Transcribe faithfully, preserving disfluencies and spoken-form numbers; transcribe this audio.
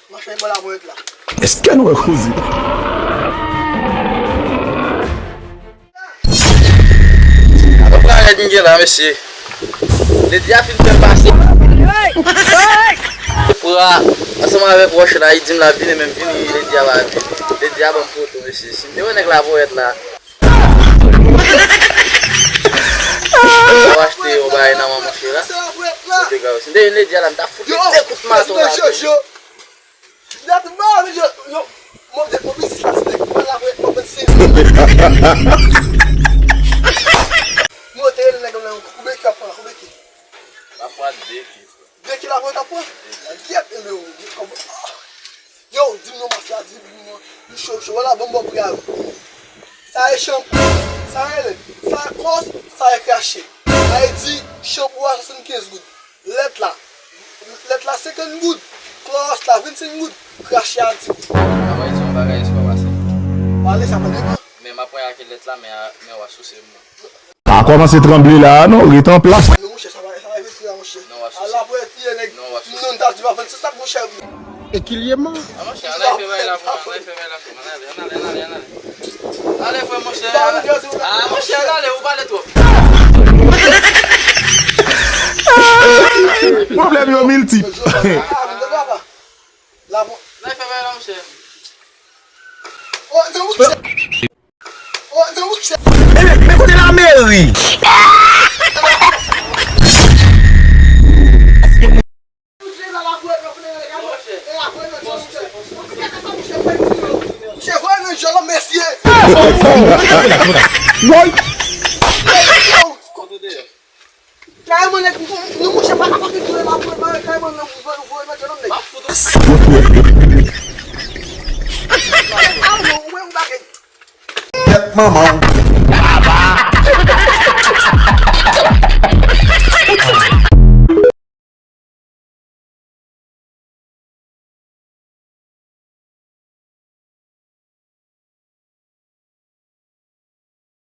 Machann bò laponyèt la. Èske nou wè koze? Apre planèt m gen la, mesye. Lady a fin fè m pase. Pran ansanm avèk Wòch la, li di m l ap vini, men m vini, Lady a pa vini. Lady a ban m poto, mesye. Si m te wè nèg laponyèt la, m ap achte yon bagay nan men monchè la. Kote gras, si m te vin Lady a la, m t ap fout li de kout maton la. Dat ba yo, yo, mwen de mwen biznis la, se nèg mwen la mwen mwen si. Mwen te nèg la koube ki ap pran koube ki. La pran de ki. De ki la mwen ta pran. Gyèt e le. Yo, di m non mafya, di m non. Yo cho cho la bon bon pri a. Sa e chanpou, sa e lèt, sa e kòs, sa e krache. Sa e di chanpou a swasannkenz goud. Lèt la, lèt la senkant goud, klòs la vennsenk goud, krache a di goud. Sa va ete yon bagay, se pa pase. Pale sa pa depan. Men m ap pran ak lèt la, men a, men w a souse m nan. Pa kòmanse tranble la a non, ret an plas. Non monchè, sa va, sa va ret la monchè. Non, w a souse. Ala pou ete nèg. Non, w a souse. Non, ta di pa vennsenk sak monchè. Ekilyèman. A monchè, ann al fè bagay la pou mwen, ann al fè bagay la pou mwen, ann ale, ann ale, ann ale, ann ale. Ale frè monchè. A monchè, ann ale, ou pale twòp. Pwoblèm yo miltip. Ann al fè bagay la monchè. Men, men kote lameri? Woy! Kareman nèg, nou mouche pa ka pa ki toule la pou mwen kareman nan voye nan djòlòm nèg. Tèt manman w.